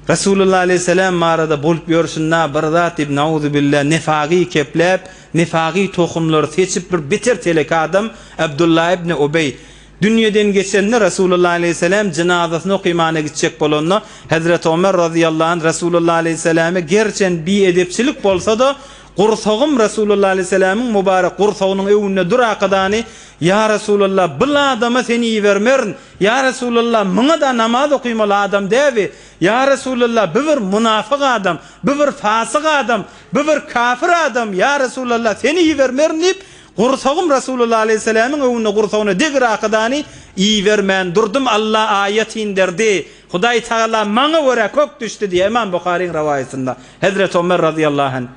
Resulullah aleýhissalam barada bolup ýörşün-dä bir zat diýip, nauzubilla, nefagy kepläp, nefagy tohumlary seçip bir beter teleke adam Abdullah ibn Ubeý Dünýeden geçende Resulullah aleýhissalam jynazasyny okymana gitjek bolanda, Hezreti Omer razyýallahu anh Resulullah aleýhissalame gerçen biedepçilik bolsa-da, Gursagym Resulullah aleýhissalamyň mübarek gursagynyň öwünde dur akadany, Ýa Resulallah, bil adama seni ibermerin, Ýa Resulallah, muňa-da namaz okymaly adam däbi, Ýa Resulallah, bi bir munafyk adam, bi bir fasyk adam, bi bir kafir adam, Ýa Resulallah, seni ibermerin diýip, Gursagym Resulullah aleýhissalamyň öňünde gursagyna degir akydany ibermän durdum Alla aýat inderdi Hudaý tagala maňa görä kök düşdi diýýär Ymam Buharyň rowaýatynda Hezreti Omer razyýallahu anh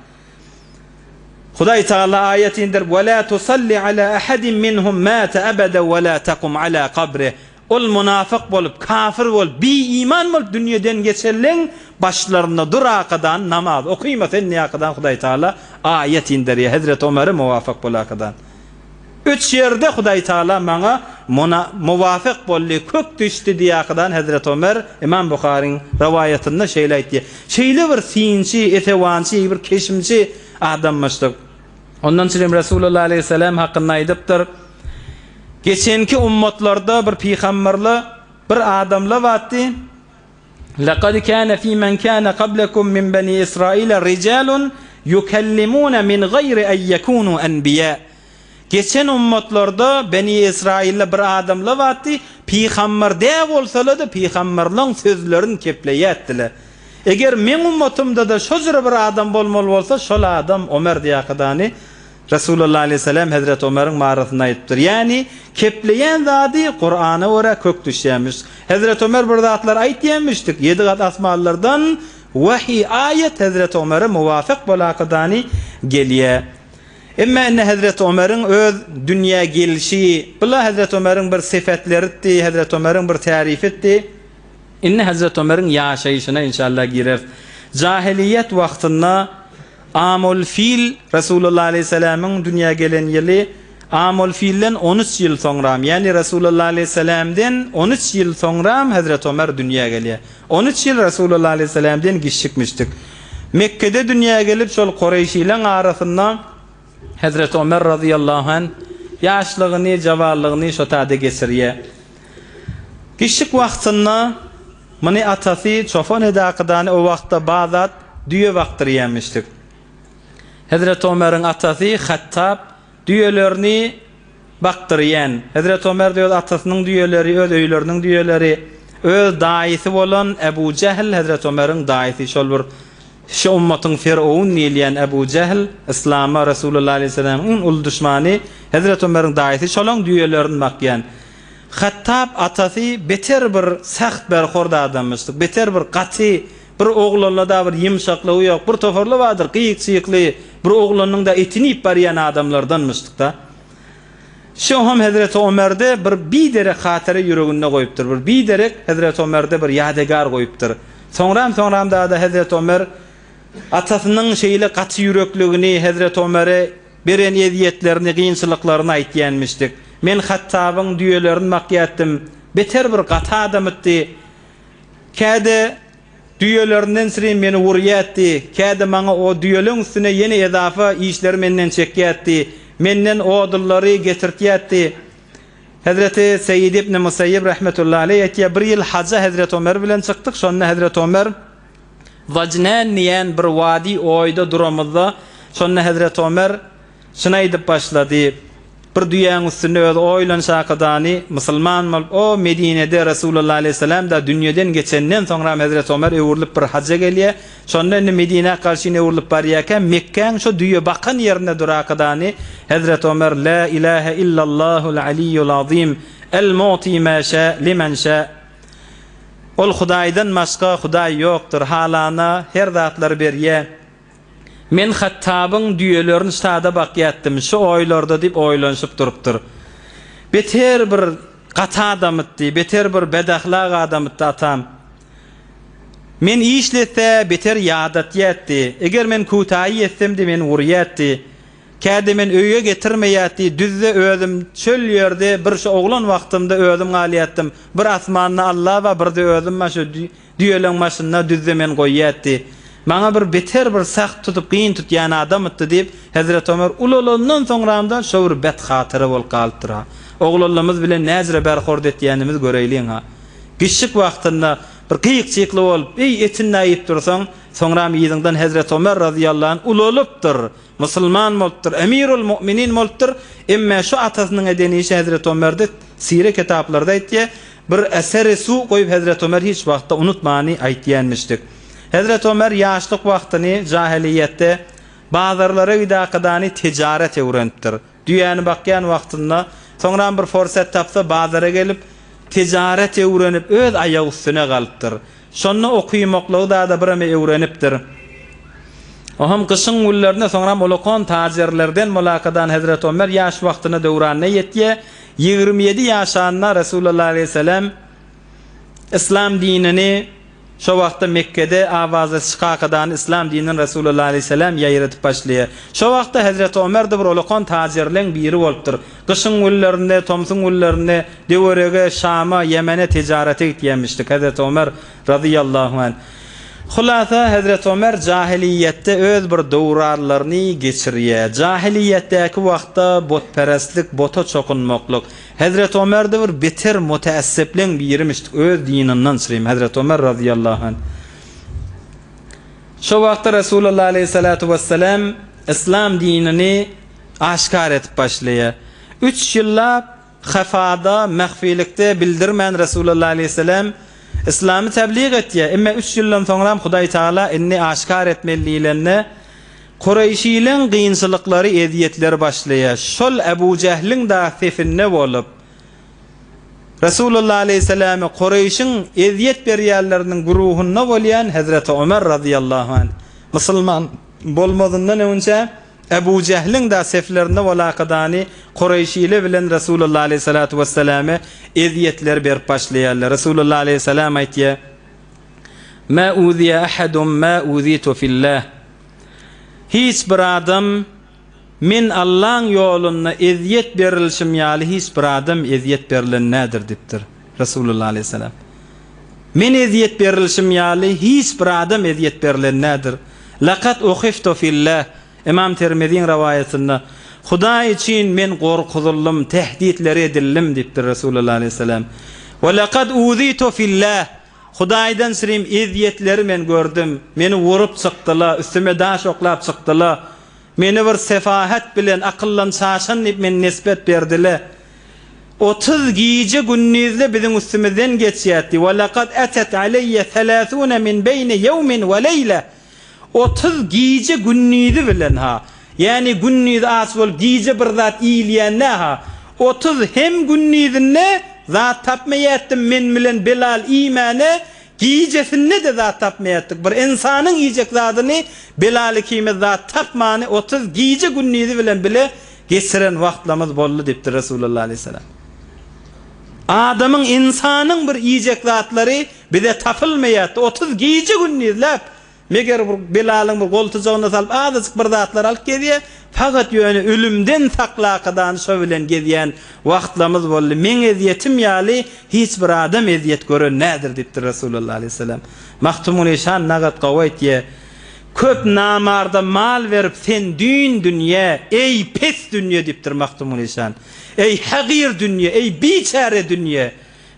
Hudaý tagala aýat indirip we la tusalli ala ahadin minhum mata abada we la takum ala kabrih Ol munafyk bolup, kafir bolup, bi-iman bolup dünýeden geçenleň başlarynda dur akadan namaz okyma sen diýe akadan Hudaý Taala aýat inderýär Hezreti Omere muwafak bol akadan. Üç ýerde Hudaý Taala maňa muna muwafak boldy, kök düşdi diýe akadan Hezreti Omer Imam Buharyň rowaýatynda şeýle aýtýar. Şeýle bir synçy, esewançy, bir keşimçi adamyşdyk. Ondan çyrim Resulullah aleýhissalam hakynda aýdypdyr. Geçenki ummatlarda bir pygamberle bir adamla batdy. Laqad kana fi men kana qablakum min bani Israila rijalun yukallimuna min gayri en yekunu enbiya. Geçen ummatlarda Beni Israilde bir adamla batdy, pygamber dä bolsala-da pygamberleň sözlerini kepleýärdiler. Eger meň ummatymda-da şo jüre bir adam bolmaly bolsa, şol adam Omer diýakadany Resulullah aleýhissalam Hezreti Omeriň barasynda aýdypdyr. Ýagny, kepleýän zady Kurana görä kök düşýärmiş. Hezreti Omer bir zatlar aýtýarmyşdyk, ýedi gat asmanlardan wahiý, aýat Hezreti Omere muwafyk bolakadany gelýär. Emma indi Hezreti Omeriň öz dünýä gelşi, bula Hezreti Omeriň bir sypatlarydy, Hezreti Omeriň bir tärifidi. Indi Hezreti Omeriň ýaşaýşyna inşallah gireris. Jahiliýet wagtynda Amul fil, Resulullah aleýhissalamyň dünýä gelen ýyly Amul filden on üç ýyl soňram, ýagny Resulullah aleýhissalamden on üç ýyl soňram Hezreti Omer dünýä gelýär. On üç ýyl Resulullah aleýhissalamden giçjikmişdik. Mekgede dünýä gelip şol Kureýşileň arasynda Hezreti Omer razyýallahu anh ýaşlygyny, jawanlygyny şo taýda geçirýär. Giçjik wagtynda Muny atasy Çopan Edakydany o wagtda bazat düýe bakdyrýamişdik. Hezreti Omeriň atasy Hattab düýelerini bakdyrýan. Hezreti Omer-de öz atasynyň düýeleri, öz öýleriniň düýeleri, öz daýysy bolan Ebu Jähl Hezreti Omeriň daýysy şol bir şu ummatyň Ferowun diýilýän Ebu Jähl yslama Resulullah aleýhissalamyň iň uly duşmany Hezreti Omeriň daýysy şolaň düýelerini bakýan. Hattab atasy beter bir säht berhord adamyşdyk. Beter bir gaty, bir oglanda-da bir ýumşaklygy ýok. Bir toparly bardyr, gyýyk-çyýykly, bir oglanyň-da etini iýip barýan adamlardanmyşdyk-da. Şoham hezreti Omerde bir biderek hatyra ýüreginde goýupdyr. Bir biderek hezreti Omerde bir ýadegar goýupdyr. Soňram-soňram da-da hezreti Omer atasynyň şeýle gaty ýürekligini hezreti Omere Beren ezýetlerini, kynçylyklaryny aýtýanmyşdyk. Men Hattabyň düýelerini bakýatdym. Beter bir gaty adamytdy. Käde düýelerinden sürem meni urýatdy. Käde maňa o düýeleň üstüne ýene ezafa işleri menden çekýatdy. Menden odunlary getirtýatdy. Hezreti Seýid ibn Museýýib rahmetullahi aleýh aýtýar, Bir ýyl haja Hezreti Omer bilen çykdyk. Şonda Hezreti Omer Wajnän diýen bir wadi oýda duramyzda, şonda hezreti Omer şuny aýdyp başlady, Bir düýäň üstünde özi oýlanşakadany musulman bolup, o Medinede Resulullah aleýhissalam da dünýeden geçenden soňram hezreti Omer öwrülip bir haja gelýär. Şonda indi Medinä garşyn öwrülip barýarka, Mekgäň şo düýe bakan ýerinde durakadany hezreti Omer La ilahe illallahul aliyyul azim, el mu'ti ma şa limen şa. Ol Hudaýdan başga Hudaý ýokdur, halana her zatlary berýä. Men Hattabyň düýelerini ştada bakýatdym, şu oýlarda diýip oýlanyşyp durupdyr. Beter bir gaty adamytdy, beter bir bedahlak adamytdy atam. Men işletse beter ýadatýatdy. Eger men kütaýy etsem-de meni urýatdy. Käde men öýe getirmeýätdi, düzde özüm çöl ýerde bir şu oglan wagtymda özüm galýatdym. Bir asmanda Alla bar, birde özüm bar şu düýeleň başynda düzde men goýýatdy. Maňa bir beter bir sagt tutup gyn tutýan adamytdy diýip, Hezreti Ömer ulalandan soňramda şo bir bet hatyra bolup galypdyr-ha. Oglanlarymyz bilen näjre berhord etýänimizi göreýliň-ha. Giçjik wagtynda bir gyk-jykly bolup, eý etinde iýip dursaň, soňram yzyňdan Hezreti Ömer razyýallahu anh ulalypdyr. Musulman bolupdyr, Emirul Mu'minin bolupdyr, emme şu atasynyň eden işi Hezreti Omerde sire kitaplarda aýtýar, bir eseri su goýup Hezreti Omer hiç wagtda unutmany aýtýanmişdik. Hezreti Omer ýaşlyk wagtyny jahiliýetde bazarlara gidakadany tijaret öwrenipdir. Düýäni bakýan wagtynda, soňram bir forsat tapsa bazara gelip tijaret öwrenip öz aýagy üstüne galypdyr. Şonda okymaklygy dada bireme öwrenipdir. Oham gyşyň günlerinde soňram ulakan tajirlerden mulakadan Hezreti Omer ýaş wagtynda döwranyna ýetýär. 27 ýaşanda Resulullah aleýhissalam Yslam dinini şo wagtda Mekgede awazasy çykakadany Yslam dinini Resulullah aleýhissalam ýaýradyp başlaýar. Şo wagtda Hezreti Omer-de bir ulakan tajirleň biri bolupdyr. Gyşyň günlerinde, tomsuň günlerinde döwerege, Şama, Ýemene tijarete gitýänmişdik, Hezreti Omer razyýallahu anh. Hulasa, Hezreti Omer jahylyýetde öz bir döwranlaryny geçirýär. Jahylyýetdäki wagtda butperestlik, bota çokunmaklyk. Hezreti Omer-de bir beter muteessepleň birimişdik, öz dininden çyrim, Hezreti Omer razyýallahu anh. Şo wagtda Resulullah aleýhissalatu wessalam yslam dinini aşgär edip başlaýar. Üç ýyllap hafada, mahfilikde bildirmän Resulullah aleýhissalam Yslamy täblig etýär. Emma üç ýyldan soňram Hudaý Tagala indi aşgär etmeli diýlende, Kureýşileň kynçylyklary, ezýetleri başlaýar. Şol Ebu Jähliň dagy sefinde bolup, Resulullah aleýhissalamy Kureýşiň ezýet berýänleriniň güruhynda bolýan Hezreti Ömer razyýallahu anh musulman bolmazyndan öňçä Ebu Jähliň da seflerinde bolakadany Kureýşile bilen Resulullah aleýhissalatu wesselame ezýetler berip başlaýarlar. Resulullah aleýhissalam aýtýar, Mä uziýe ahadun mä uzitu fillah. Hiç bir adam Men Allaň ýolunda ezýet berilişim ýaly hiç bir adam ezýet berlen däldir diýipdir. Resulullah aleýhissalam. Men ezýet berilişim ýaly hiç bir adam ezýet berlen däldir. Laqad uhiftu fillah, Ymam Termiziň rowaýatynda, Hudaý üçin men gorkuzyldym, tehditler edildim diýipdir Resulullah aleýhissalam. We laqad uzitu fillah, Hudaýdan şirin ezýetleri men gördüm. Meni urup çykdylar, üstüme daş oklap çykdylar. Meni bir sefahet bilen akyldan çaşan diýip men nisbet berdiler. 30 gije gündizde biziň üstümizden geçýärdi. We laqad atat aleýye selasune min beýni ýewmin we leýle. 30 gije gündizi bilen ha. Ýani gündiz aç bolup gije bir zat iýilýände ha. 30 hem gündizinde zat tapmaýartdym men bilen Belal iýmäne Gijesinde-de zat tapmaýardyk. Bir ynsanyň iýjek zadyny Belal ikimiz zat tapmany 30 gije-gündizi bilen bile geçiren wagtlarymyz boldy diýipdir Resulullah aleýhissalam. Adamyň, ynsanyň bir iýjek zatlary bize tapylmaýardy. 30 gije-gündizläp Meger bir Belalyň bir goltujagyna salyp azajyk bir zatlar alyp gezýär. Fakat ýöne ölümden saklakadany şo bilen gezýän wagtlamyz boldy. Meň ezýetim ýaly hiç bir adam ezýet gören däldir diýipdir Resulullah aleýhissalam. Magtymguly şan nagat gowy aýtýar. Köp namarda mal berip sen düýn dünýä, eý pes dünýe diýipdir Magtymguly şan. Eý hagyr dünýe, eý biçäre dünýe.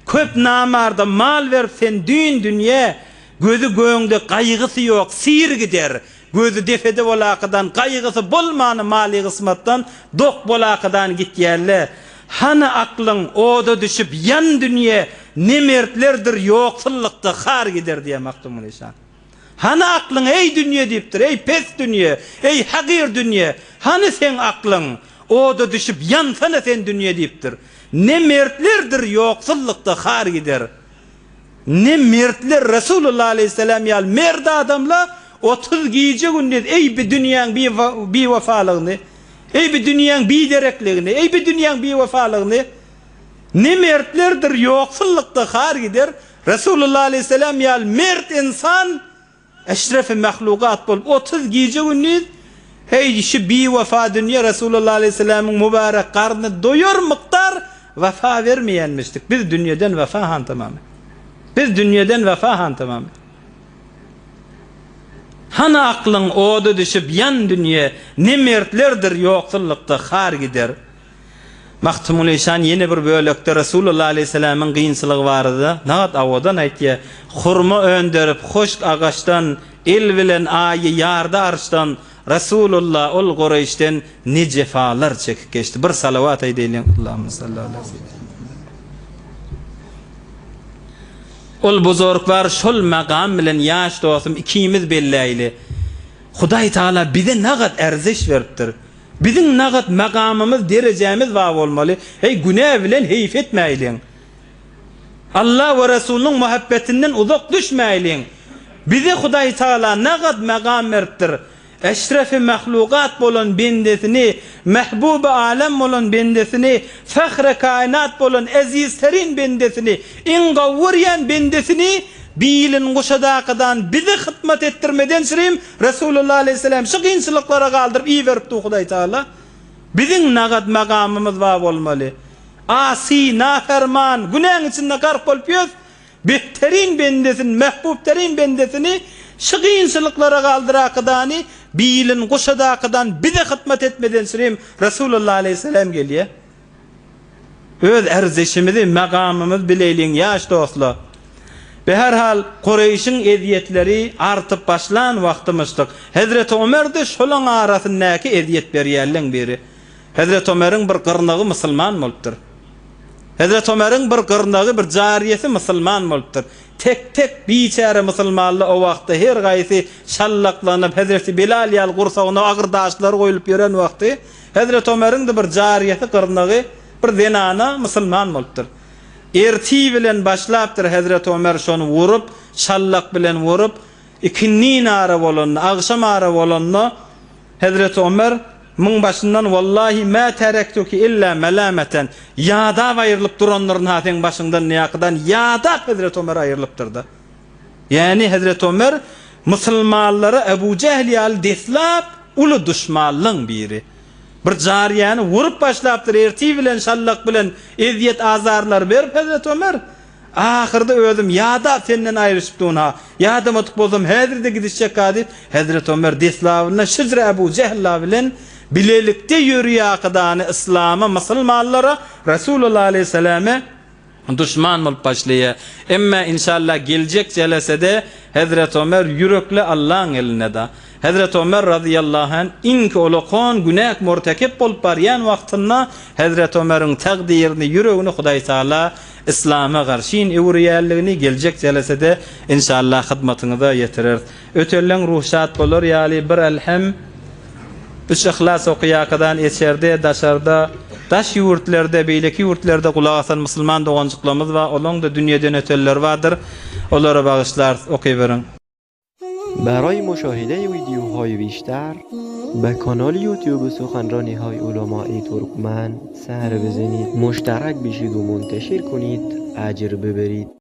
Köp namarda mal berip sen düýn dünýä, Gözi göňde gaýgysy ýok, syr gider. Gözi depede bolakydan, gaýgysy bolmany maly gysmatdan dok bolakydan gitýärle. Hany aklyň, oda düşüp ýan dünýe, ne mertlerdir ýoksullykda har gider diýýär Magtymguly şa. Hany aklyň, eý dünýe diýipdir, eý pes dünýe, eý hagyr dünýe, hany seň aklyň, oda düşüp ýansana sen dünýe diýipdir. Ne mertlerdir ýoksullykda har gider. Ne mertler Resulullah aleýhissalam ýaly mert adamla 30 gije-gündiz eý bi dünýäň biwefalygyny, eý bi dünýäň biderekligini, eý bi dünýäň biwefalygyny ne mertlerdir ýoksullykda har gider Resulullah aleýhissalam ýaly mert ynsan Eşrefi mahlugat bolup 30 gije-gündiz. Heý, şu biwefa dünýe Resulullah aleýhissalamyň mübärek garny doýar mukdar wefa bermeýänmişdik. Biz dünýeden wefa hantamamy? Biz dünýeden wefa hantamamy? Hany aklyň oda düşüp ýan dünýe, ne mertlerdir ýoksullykda har gider. Magtymguly şan ýene bir bölekde Resulullah aleýhissalamyň gynçylygy barada nagat awadan aýtýar, Hurma önderip hoşk agaçdan, el bilen aýy ýardy arşdan, Resulullah ol Gureýşden ne jefalar çekip geçdi. Bir salawat aýdaýlyň. Allahumma salli ala seýidina Muhammed. Ol buzurgwar şol magam bilen ýaş dostum ikimiz belläýli. Hudaý Tagala bize nagat ärzeş beripdir. Biziň nagat magamymyz, derejämiz bar bolmaly. Heý, günä bilen heýf etmäýliň. Alla we Resulynyň muhabbetinden uzak düşmäýliň. Bize Hudaý Tagala nagat magam beripdir. Eşrefi mahlugat bolan bendesini, Mehbuby alem bolan bendesini, Fahre kainat bolan ezizterin bendesini, iň gowy görýän bendesini bilin guşadakydan bize hytmat etdirmeden şirim Resulullah aleýhissalam şu kynçylyklara galdyryp iberipdi Hudaý Tagala. Biziň nagat magamymyz bar bolmaly. Asy, naferman, günäň içinde gark bolup ýös, Behterin bendesini, mehbubterin bendesini şu kynçylyklara galdyrakydany bilin guşadakydan bize hytmat etmeden şirim Resulullah aleýhissalam gelýär. Öz ärzeşimizi, magamymyzy bileýliň ýaş dostlar. Beherhal Kureýşiň ezýetleri artyp başlan wagtymyşdyk. Hezreti Omer-de şolaň arasyndaky ezýet berýänleň biri. Hezreti Omeriň bir gyrnagy musulman bolupdyr. Hezreti Omeriň bir gyrnagy, bir jariýesi musulman bolupdyr. Tek-tek biçäre musulmanlar o wagtda her gaýsy şallaklanyp, hezreti Bilal ýaly gursagyna agyr daşlar goýlup ýören wagty, hezreti Omeriň-de bir jariýesi, gyrnagy, bir zenana musulman bolupdyr. Ertir bilen başlapdyr hezreti Omer şony urup, şallak bilen urup, ikindin ara bolanda, agşam ara bolanda, Hezreti Omer, Muň başyndan wallahi mä terektuki illa melameten, ýadap aýrylyp durandyryn-ha seň başyňdan niýakydan ýadap Hezreti Omer aýrylypdyr-da. Ýäni Hezreti Omer musulmanlara Ebu Jähl ýaly deslap uly duşmanlaň biri. Bir jaryýany urup başlapdyr ertir bilen şallak bilen ezýet azarlar berip Hezreti Omer. Ahyrda özüm ýadap senden aýryşypdyn-ha, ýadamadyk bolsam häzir-de gidişjek-ha diýip, Hezreti Omer deslabynda şyjra Ebu Jähla bilen bilelikde ýörýäkydany yslama, musulmanlara, Resulullah aleýhissalame duşman bolup başlaýar. Emme inşallah geljek jelesede Hezreti Omer ýürekli Allaň elinde-da. Hezreti Omer razyýallahu anh iňki olakan günäk murtekep bolup barýan wagtynda Hezreti Omeriň takdyryny, ýüregini Hudaý Taala Yslama garşyn öwürýänligini geljek jelesede inşallah hyzmatyňyza ýetireris. Ötenleň ruh şat bolar ýaly bir Elhem, üç Yhlas okaýakadan içerde, daşarda, daş ýurtlerde, beýleki ýurtlerde gulak asan musulman doganjyklarymyz bar, olaň-da dünýeden ötenleri bardyr, olara bagyşlarys, okyberiň. برای مشاهده ویدیوهای بیشتر به کانال یوتیوب سخنرانی های علمای ترکمن سر بزنید مشترک بشید و منتشر کنید اجر ببرید.